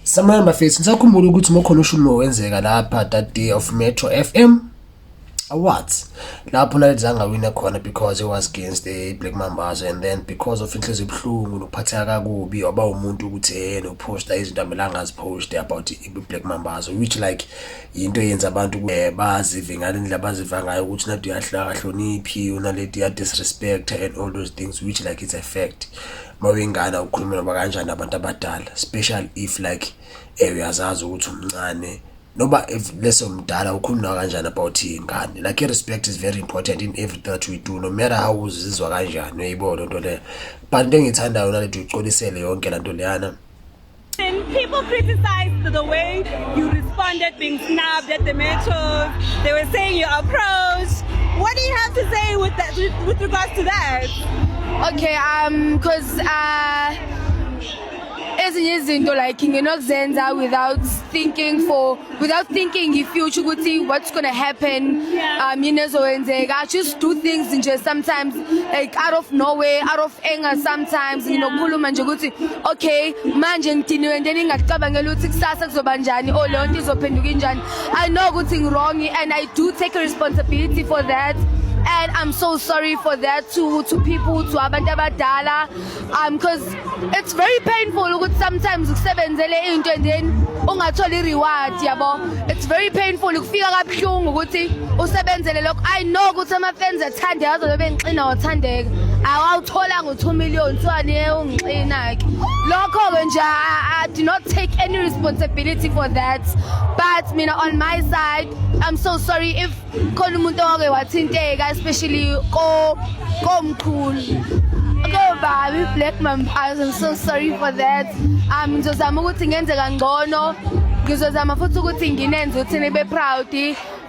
Sanibonani bafethu, nisakhumbula ukuthi uma ukhona wenzeka lapha that day of Metro FM Awards, lapho uNaledi zange awina khona because he was against the Black Mambazo, and then because of inhliziyo ebuhlungu nokuphatheka kakubi, waba umuntu ukuthi yena uphosta izinto amelanga aziphoste about i-Black Mambazo, which like into eyenza abantu bazive ngale ndlela baziva ngayo, ukuthi uNaledi uyahloniphi, uNaledi uya-disrespect and all those things, which like it's a fact. Uma uyingane ukhuluma noma kanjani nabantu abadala, especially if like uyazazi ukuthi umncane, noba if leso mdala ukhuluma kanjani about ingane. Like, i-respect is very important in everything that we do, no matter how uzizwa kanjani, uyayibona lento leyo. But into engiyithandayo, Naledi uyicolisele yonke lento leyana. And people criticized the way you responded being snubbed at the metros. They were saying your approach. What do you have to say with regards to that? Okay, 'cause ezinye izinto like nginokuzenza without thinking i-future, ukuthi what's gonna happen, yini ezokwenzeka. I just do things nje sometimes like out of nowhere, out of anger sometimes. Nginokukhuluma nje ukuthi okay, manje ngidiniwe, and then ngingacabangela ukuthi kusasa kuzoba njani or leyo nto izophenduka injani. I know ukuthi ngi-wrong and I do take a responsibility for that, and I'm so sorry for that to people, to abantu abadala, because it's very painful ukuthi sometimes ukusebenzele into and then ungatholi reward, yabo. It's very painful, kufika kabuhlungu ukuthi usebenzele lokho. I know ukuthi ama fans athande azobe bengixina, wathandeka, awawuthola ngo 2 million, so aniye ungixina ke lokho ke nje. I do not take any responsibility for that, but mina on my side, I'm so sorry if khona umuntu owake wathinteka, especially ko komkhulu, kobaba Black Mambazo. I'm so sorry for that. Ngizozama ukuthi ngenze kangcono, ngizozama futhi ukuthi nginenze ukuthi nibe proud.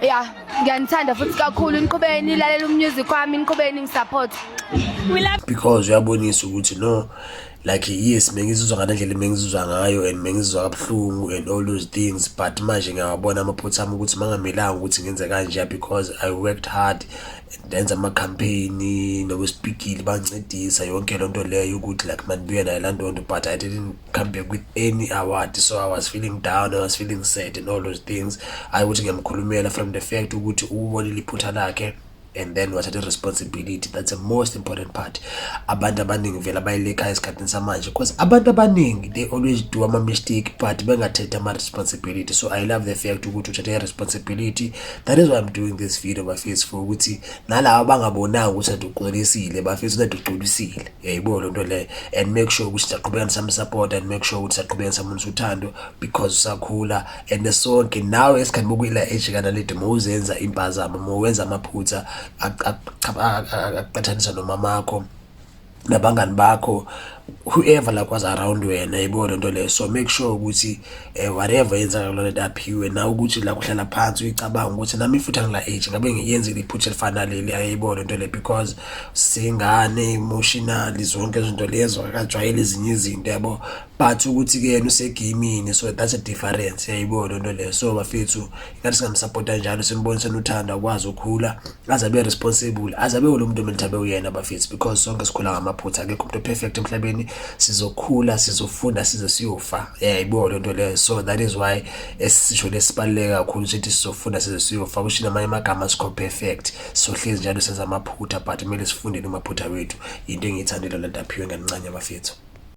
Yeah, ngiyanithanda futhi kakhulu. Niqhubeke nilalela umusic wami, niqhubeke ningisupport. We love Because uyabonisa ukuthi no, like, yes, bengizizwa ngale ndlela bengizizwa ngayo and bengizizwa kabuhlungu and all those things, but manje ngiyawabona amaphutha ami ukuthi mangamelanga ukuthi ngenze kanje, because I worked hard, ndenza ama-campaign nokwesipikili, bangincedisa yonke loo nto leyo ukuthi like mandibuye nayo laa nto, but I didn't come back with any award, so I was feeling down, I was feeling sad and all those things. Hayi ukuthi ngiyamkhulumela from the fact ukuthi ubonile iphutha lakhe and then wathatha i-responsibility. That's the most important part. Abantu abaningi vele abayilekhayo esikhathini samanje, because abantu abaningi they always do ama-mistake but bengathathi ama-responsibility. So I love the fact ukuthi uthathe i-responsibility. That is why I'm doing this video, bafethu, for ukuthi nalaba abangabonanga ukuthi ade uxolisile, bafethu, ade uxolisile, uyayibona loo nto leyo. And make sure ukuthi siyaqhubeka nisamsupport and make sure ukuthi siyaqhubeka nisamonisa uthando, because usakhula and sonke nawe esikhathi bokuyila age kaNaledi, uma uzenza impazamo, uma wenza amaphutha, aqhathanisa nomamakho nabangani bakho, whoever like was around wena, yayibona lento leyo. So make sure ukuthi whatever yenzeka kulona nto aphiwe nawe, ukuthi la kuhlala phansi uyicabanga ukuthi nami futhi angila age ngabe ngiyenzile iphutha elifana naleli, ayayibona lento leyo, because singane emotional, zonke izinto lezo, akajwayele ezinye izinto, yabo. But ukuthi ke yena usegamini, so that's a difference, yayibona lento leyo. So bafethu, ingathi singamsupporta njalo, simbonisene uthando, akwazi ukukhula aze abe responsible, aze abe lo muntu omele abe uyena, bafethu, because sonke sikhula ngamaphutha. Akekho umuntu perfect emhlabeni. Sizokhula, sizofunda size siyofa, yayibona lento leyo. So that is why esisho lesibaluleke kakhulu, sithi sizofunda size siyofa, kusho namanye amagama sikho perfect, sohlezi njalo senza amaphutha, but kumele sifunde kumaphutha wethu. Into engiyithandela lento aphiwe ngancane, bafethu.